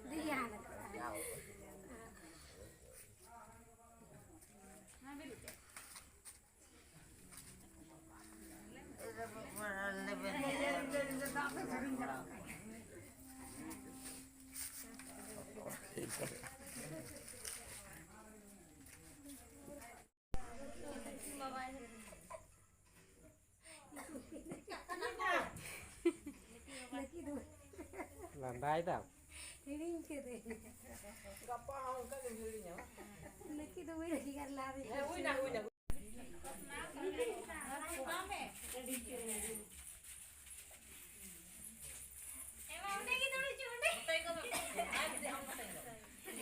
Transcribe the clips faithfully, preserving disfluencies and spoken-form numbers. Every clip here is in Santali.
ᱫᱤᱭᱟ ᱦᱟᱸᱜ᱾ ᱞᱟᱸᱫᱟᱭ ᱫᱟᱢ᱾ ᱦᱤᱲᱤᱧ ᱠᱮᱫᱟᱹᱧ᱾ ᱜᱟᱯᱟ ᱦᱚᱸ ᱚᱱᱠᱟ ᱜᱮᱢ ᱦᱤᱲᱤᱧᱟ, ᱵᱟᱝ? ᱞᱟᱹᱠᱤ ᱫᱚ ᱵᱟᱹᱧ ᱞᱟᱹᱠᱤ ᱟᱨ ᱞᱟᱦᱟ ᱨᱮ ᱦᱮᱸ, ᱦᱩᱭᱱᱟ, ᱦᱩᱭᱱᱟ᱾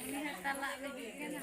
ᱩᱱᱤ ᱦᱚᱸ ᱪᱟᱞᱟᱜ ᱞᱟᱹᱜᱤᱫ ᱠᱟᱱᱟ᱾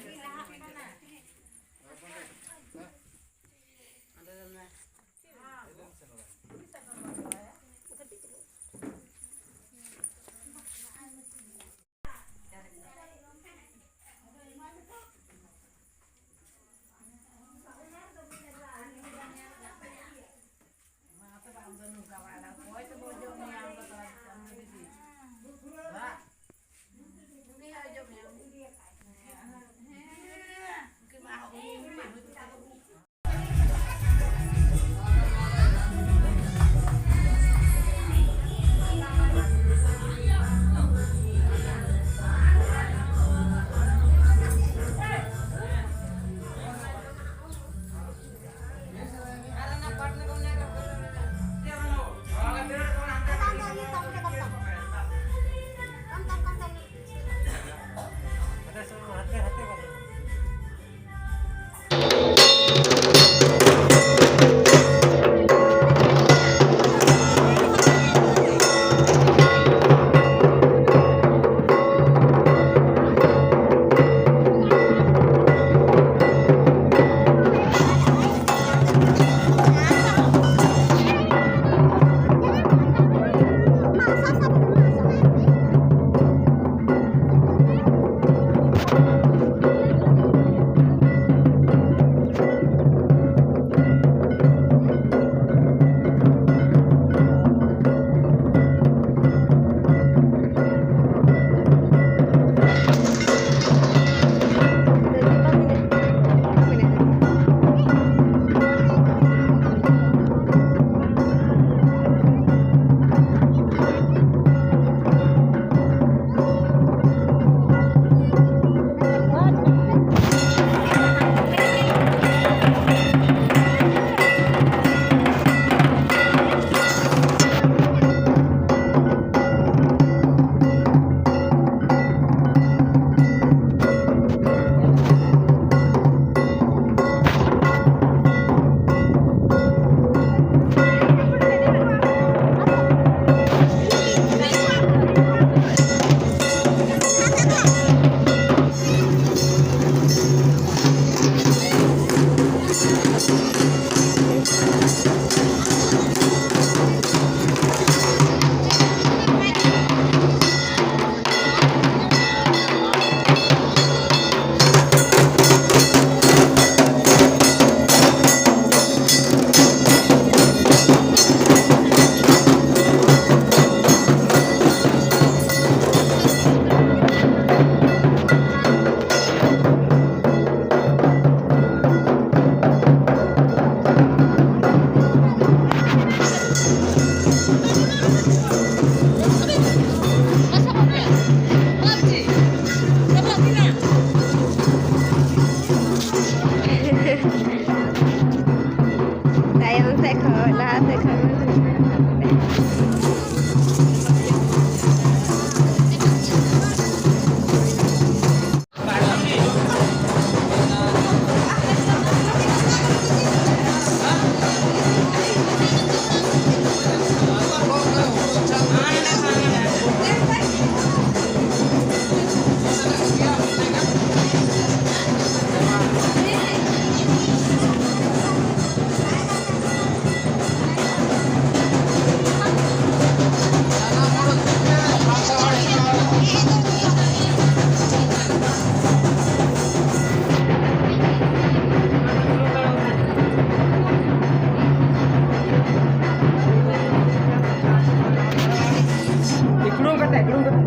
ᱫᱩᱲᱩᱵ ᱠᱟᱛᱮ, ᱫᱩᱲᱩᱵ ᱠᱟᱛᱮ᱾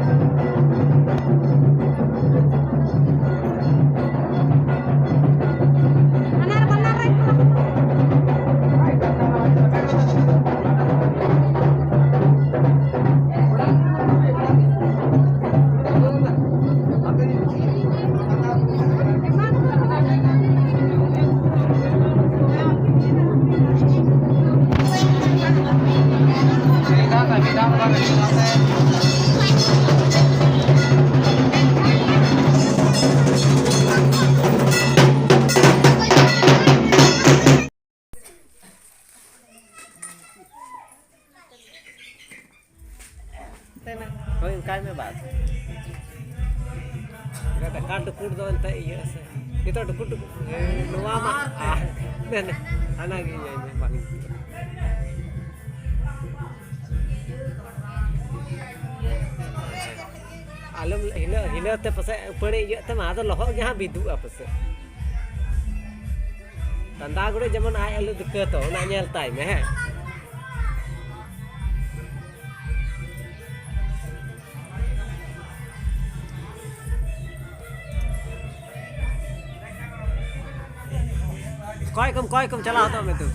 ᱵᱟᱱᱟᱨ, ᱵᱟᱱᱟᱨ ᱨᱮ᱾ ᱦᱳᱭ, ᱚᱱᱠᱟᱭ ᱢᱮ ᱵᱟᱥ᱾ ᱫᱟᱠᱟ ᱴᱩᱠᱩᱨ ᱫᱚ ᱮᱱᱛᱮ ᱤᱭᱟᱹᱜ ᱟᱥᱮ᱾ ᱱᱤᱛᱚᱜ ᱴᱩᱠᱩᱨ ᱴᱩᱠᱩᱨ, ᱮ, ᱱᱚᱣᱟ ᱢᱟ, ᱟ, ᱦᱟᱱᱟ ᱜᱮ ᱤᱭᱟᱹᱭ ᱢᱮ, ᱵᱟᱝ᱾ ᱟᱞᱚᱢ ᱦᱤᱞᱟᱹ, ᱦᱤᱞᱟᱹ ᱛᱮ ᱯᱟᱥᱮᱡ ᱩᱯᱟᱹᱲᱤ ᱤᱭᱟᱹᱜ ᱛᱟᱢᱟ, ᱟᱫᱚ ᱞᱚᱦᱚᱫ ᱜᱮ ᱦᱟᱸᱜ ᱵᱤᱫᱩᱜᱼᱟ ᱯᱟᱥᱮᱡ᱾ ᱴᱟᱸᱰᱟ ᱜᱩᱲᱤ ᱡᱮᱢᱚᱱ ᱟᱡ ᱟᱞᱚ ᱫᱤᱠᱟᱹ ᱛᱚ, ᱚᱱᱟ ᱧᱮᱞ ᱛᱟᱭ ᱢᱮ, ᱦᱮᱸ᱾ ᱚᱠᱚᱭ ᱠᱚᱢ, ᱚᱠᱚᱭ ᱠᱚᱢ ᱪᱟᱞᱟᱣ ᱦᱚᱫᱚᱜ ᱢᱮ ᱛᱚ᱾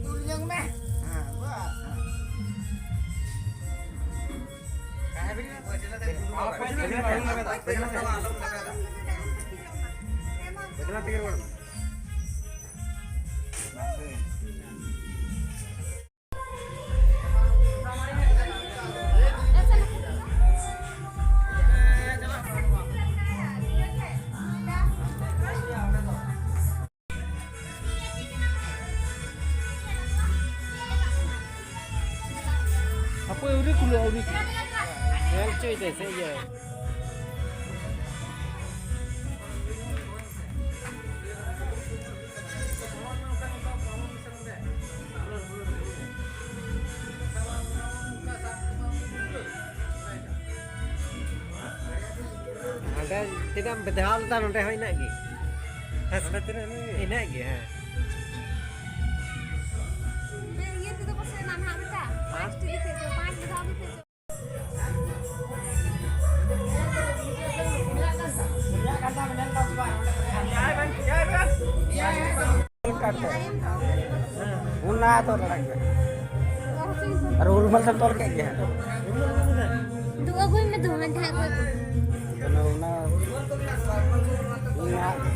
ᱫᱩᱞ ᱡᱚᱝ ᱢᱮ᱾ ᱦᱮᱸ, ᱵᱟᱥ, ᱦᱮᱸ᱾ ᱦᱟᱯᱳᱭ, ᱟᱹᱣᱨᱤ ᱠᱩᱞᱟᱹᱜ, ᱟᱹᱣᱨᱤ ᱠᱩᱞᱟᱹᱜ᱾ ᱧᱮᱞ ᱦᱚᱪᱚᱭ ᱫᱟᱭ ᱥᱮ ᱤᱭᱟᱹ᱾ ᱦᱟᱸᱰᱮ ᱛᱤᱱᱟᱹᱜ ᱮᱢ ᱵᱮᱫᱷᱟᱣ ᱞᱮᱫᱟ, ᱱᱚᱸᱰᱮ ᱦᱚᱸ ᱤᱱᱟᱹᱜ ᱜᱮ᱾ ᱤᱱᱟᱹᱜ ᱜᱮ, ᱦᱮᱸ᱾ ᱤᱭᱟᱹ ᱛᱮᱫᱚ ᱯᱟᱥᱮ ᱱᱟᱱᱦᱟ ᱵᱮᱴᱟ, ᱯᱟᱸᱪ ᱴᱤ ᱜᱮ ᱛᱟᱦᱮᱸ ᱦᱚᱪᱚ, ᱯᱟᱸᱪ ᱫᱷᱟᱣ ᱜᱮ ᱛᱟᱦᱮᱸ ᱦᱚᱪᱚ᱾ ᱚᱱᱟ ᱫᱚ ᱨᱟᱲᱟ ᱜᱮ᱾ ᱟᱨ ᱩᱨᱢᱟᱞ ᱛᱮᱢ ᱛᱚᱞ ᱠᱮᱫ ᱜᱮ᱾ ᱫᱩ ᱟᱹᱜᱩᱭ ᱢᱮ, ᱫᱩ ᱦᱟᱸᱰᱮ ᱦᱟᱸᱜ ᱠᱷᱚᱡ᱾ ᱚᱱᱟ, ᱚᱱᱟ, ᱚᱱᱟ᱾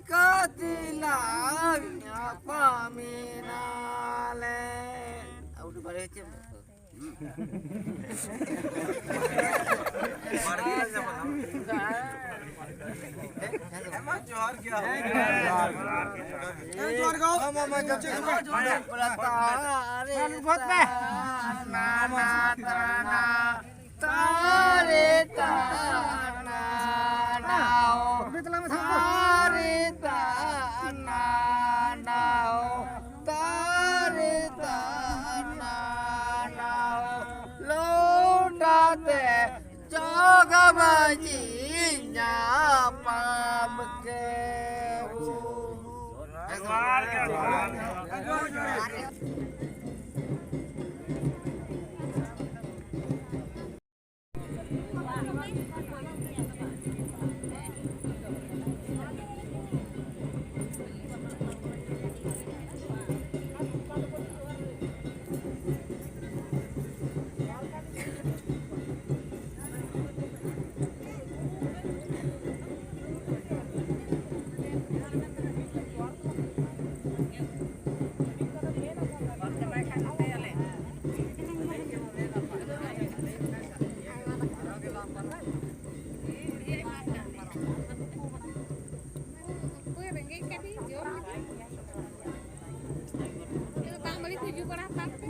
ᱠᱟᱹᱛᱤᱞᱟᱝ ᱧᱟᱯᱟᱢᱮᱱᱟᱞᱮ᱾ ᱟᱹᱰᱤ ᱵᱟᱲᱮ ᱪᱮᱫ? ᱡᱚᱦᱟᱨ ᱜᱮ᱾ ᱡᱚᱦᱟᱨ ᱜᱮ᱾ ᱛᱟᱨᱮ ᱛᱟᱱᱟ ᱰᱟᱣ᱾ ᱛᱟᱨᱮ ᱛᱟᱱᱟ ᱰᱟᱣ᱾ ᱛᱟᱨᱮ ᱛᱟᱱᱟ ᱰᱟᱣ᱾ ᱞᱚᱴᱟ ᱛᱮ ᱡᱚᱜᱽ ᱢᱟᱹᱡᱷᱤ ᱧᱟᱯᱟᱢ ᱠᱮᱫ᱾ ᱚᱠᱚᱭ ᱨᱮᱸᱜᱮᱡ ᱠᱟᱹᱴᱤᱡ ᱡᱚᱢ ᱞᱟᱹᱜᱤᱫ᱾ ᱫᱟᱜ ᱢᱟᱹᱲᱤ ᱠᱚ ᱡᱩ ᱵᱟᱲᱟ ᱦᱟᱛᱟᱲ ᱯᱮ᱾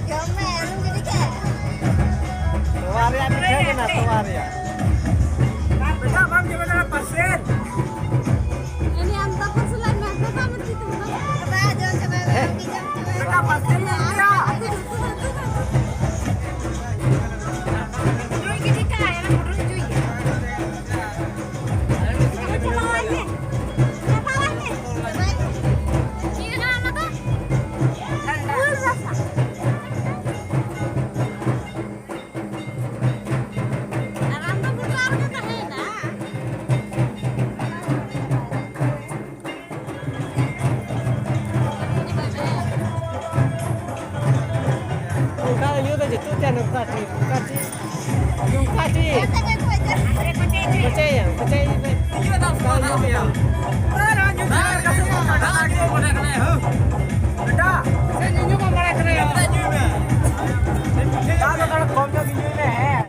ᱡᱚᱢ ᱢᱮ, ᱟᱞᱚᱢ ᱜᱤᱰᱤ ᱠᱟᱜᱼᱟ᱾ ᱛᱚᱣᱟ ᱨᱮᱭᱟᱜ ᱯᱤᱴᱷᱟᱹ ᱠᱟᱱᱟ, ᱛᱚᱣᱟ ᱨᱮᱭᱟᱜ᱾ ᱵᱮᱴᱟ, ᱵᱟᱢ ᱡᱚᱢ ᱫᱟᱲᱮᱭᱟᱜᱼᱟ, ᱯᱟᱥᱮ᱾ ᱩᱱᱤ ᱟᱢ ᱫᱚ ᱯᱷᱚᱥᱞᱟ ᱢᱮ, ᱫᱚ ᱵᱟᱢ ᱤᱫᱤ ᱛᱟᱵᱚᱱᱟ᱾ ᱵᱟᱵᱟ, ᱡᱚᱢ ᱪᱟᱵᱟᱭ ᱢᱮ, ᱵᱟᱹᱠᱤ ᱡᱚᱢ ᱪᱟᱵᱟᱭ ᱢᱮ᱾ ᱵᱮᱴᱟ, ᱯᱟᱥᱮ ᱢᱮ, ᱵᱮᱴᱟ᱾ ᱜᱤᱰᱤ ᱠᱟᱜᱼᱟᱭ, ᱚᱱᱟ ᱠᱚ ᱱᱚᱝᱠᱟ ᱴᱷᱤᱠ, ᱱᱚᱝᱠᱟ ᱴᱷᱤᱠ, ᱱᱚᱝᱠᱟ ᱴᱷᱤᱠ᱾ ᱯᱟᱪᱟᱭᱟ, ᱯᱟᱪᱟᱭ ᱯᱮ᱾ ᱵᱮᱴᱟ, ᱥᱮ ᱧᱩ ᱧᱩ ᱵᱟᱢ ᱵᱟᱲᱟᱭ ᱠᱟᱱᱟ ᱭᱟ᱾ ᱫᱟᱜ ᱫᱚ ᱛᱷᱚᱲᱟ ᱠᱚᱢ ᱧᱚᱜ ᱜᱮ ᱧᱩᱭ ᱢᱮ, ᱦᱮᱸ᱾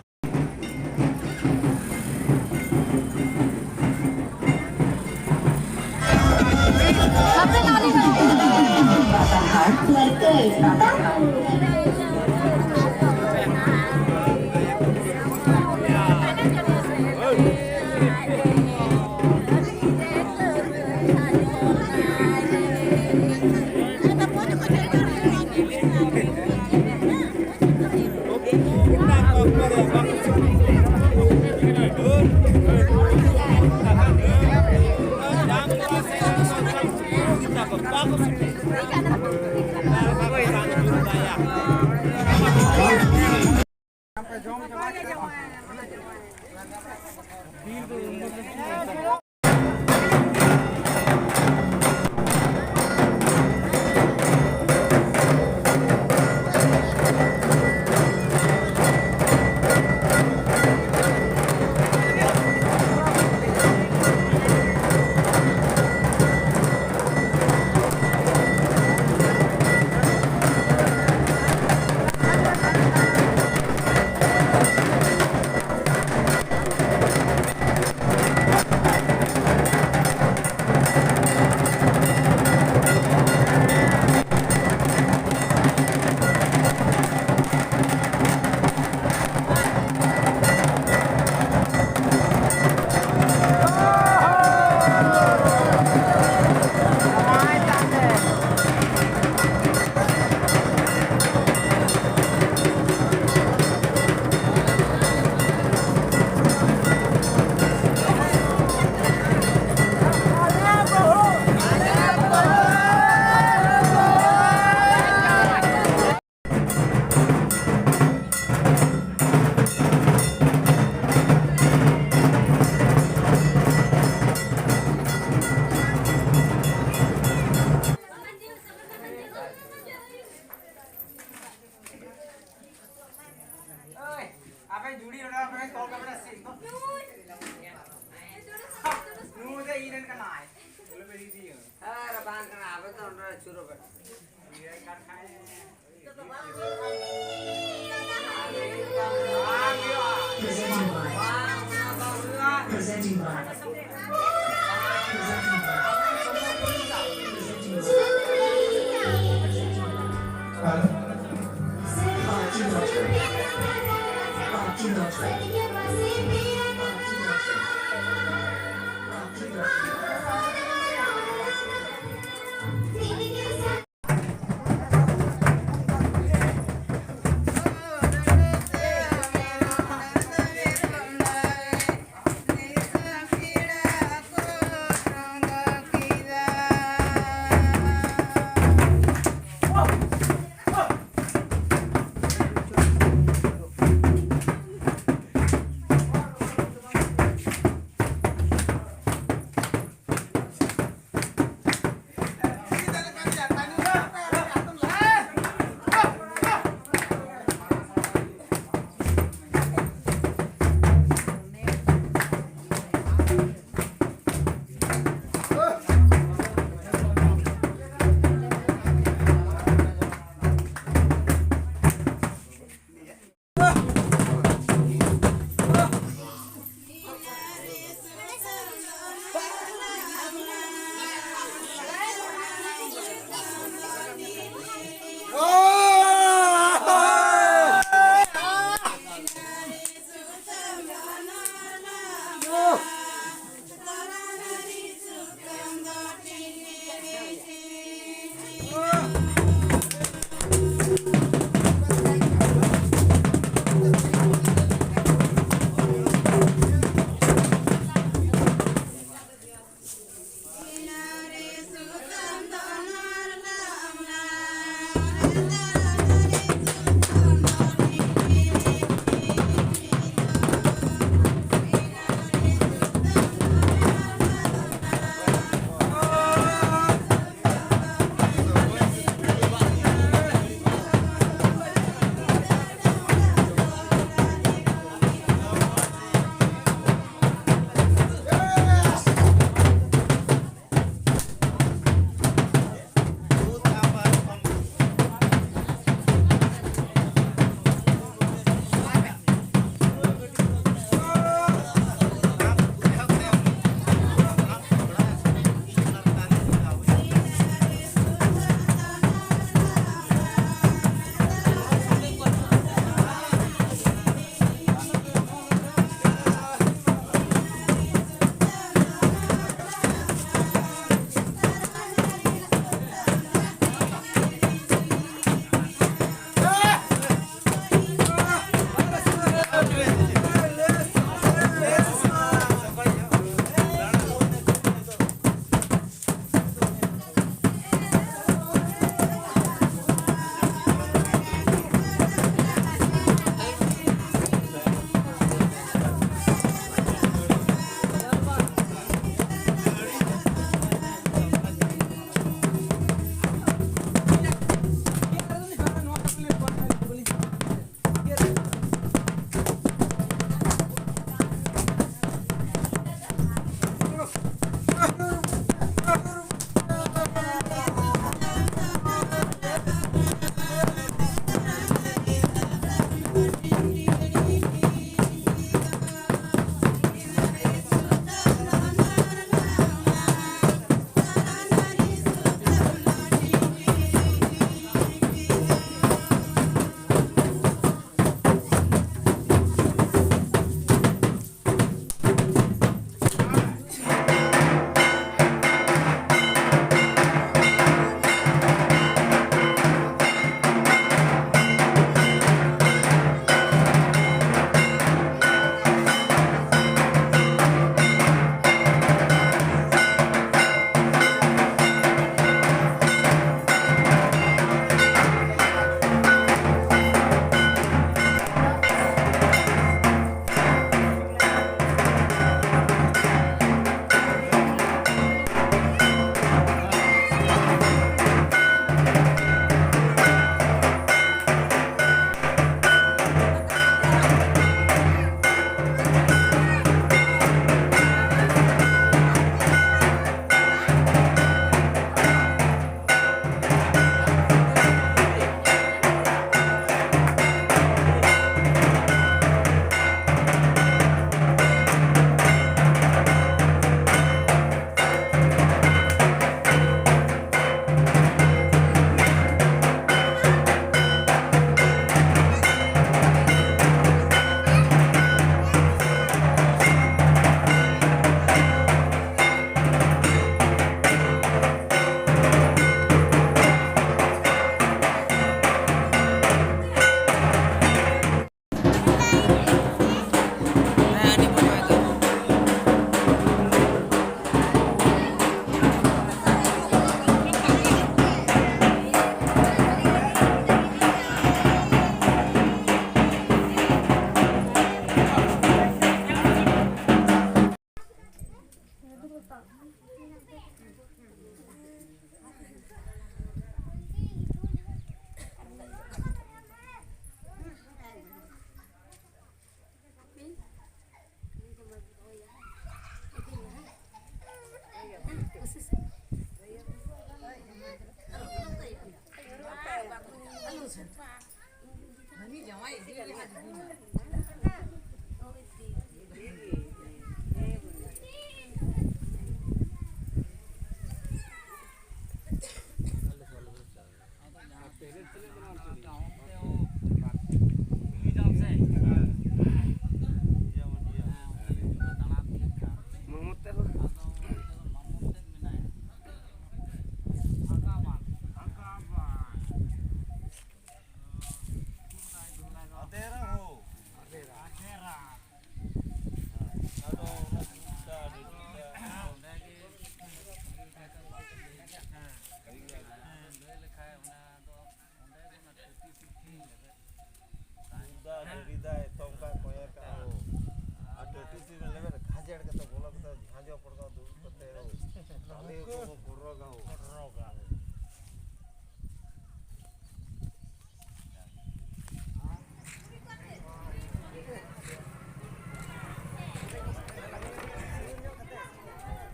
ᱱᱩᱭ ᱫᱚ ᱤᱧ ᱨᱮᱱ ᱠᱟᱱᱟᱭ᱾ ᱟᱨ ᱵᱟᱝ ᱠᱟᱱᱟ, ᱟᱵᱮᱱ ᱫᱚ ᱚᱸᱰᱮ ᱪᱩᱨᱩ ᱵᱮᱱ᱾ Presenting by, presenting by, presenting by, presenting by. ᱫᱟᱜ ᱡᱟᱹᱲᱤ ᱫᱟᱭ, ᱮᱛᱚᱢ ᱠᱟᱜ ᱠᱚᱭᱮ ᱠᱟᱜ ᱦᱳ᱾ ᱟᱨ ᱴᱟᱹᱴᱤ ᱥᱤᱢ ᱞᱮᱵᱮᱫ ᱠᱷᱟᱡᱮᱲ ᱠᱟᱛᱮ ᱵᱚᱞᱚ ᱠᱟᱛᱮ ᱡᱷᱟᱸᱡᱚ ᱯᱚᱲᱜᱟ ᱫᱩᱲᱩᱵ ᱠᱟᱛᱮ ᱦᱳ᱾ ᱛᱟᱞᱮ ᱠᱚ ᱠᱚ ᱨᱚᱜᱟ ᱦᱳ᱾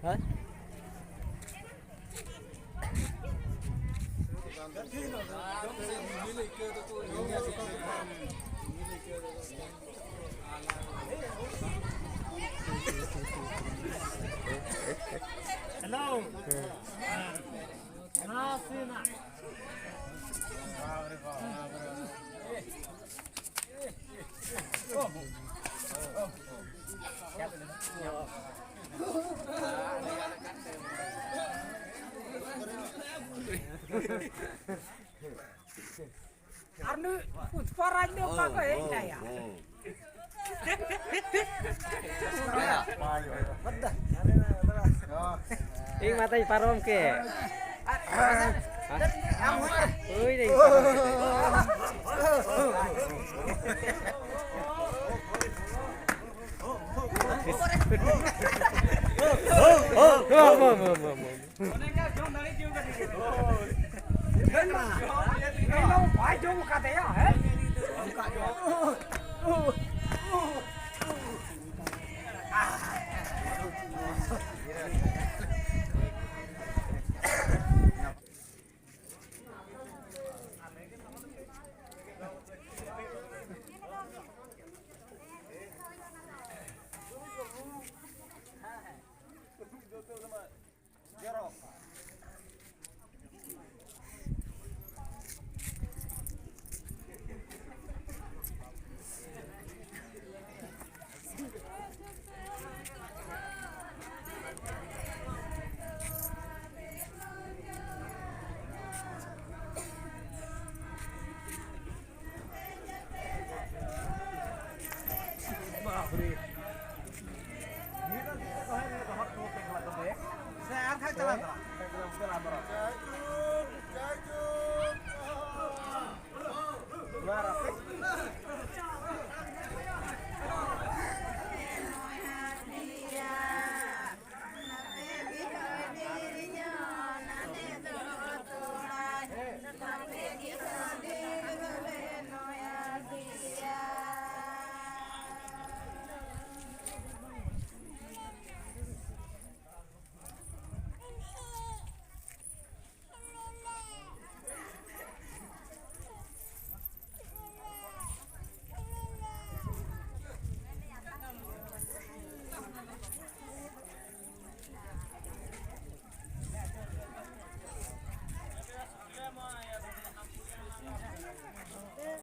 ᱦᱮᱸ? ᱦᱮᱞᱳ᱾ ᱱᱟᱥᱮᱱᱟᱜ᱾ ᱟᱨ ᱱᱩᱭ ᱯᱩᱥᱯᱟ ᱨᱟᱡᱽ ᱫᱚ ᱚᱠᱟ ᱠᱷᱚᱱ ᱦᱮᱡ ᱮᱱᱟᱭᱟ? ᱤᱧ ᱢᱟᱛᱟᱧ ᱯᱟᱨᱚᱢ ᱠᱮᱫ᱾ ᱦᱩᱭ ᱱᱟᱹᱧ ᱯᱟᱨᱚᱢ ᱠᱮᱫ᱾ ᱵᱟᱭ ᱡᱚᱢ ᱠᱟᱫᱮᱭᱟ, ᱦᱮᱸ? ᱦᱮᱸ᱾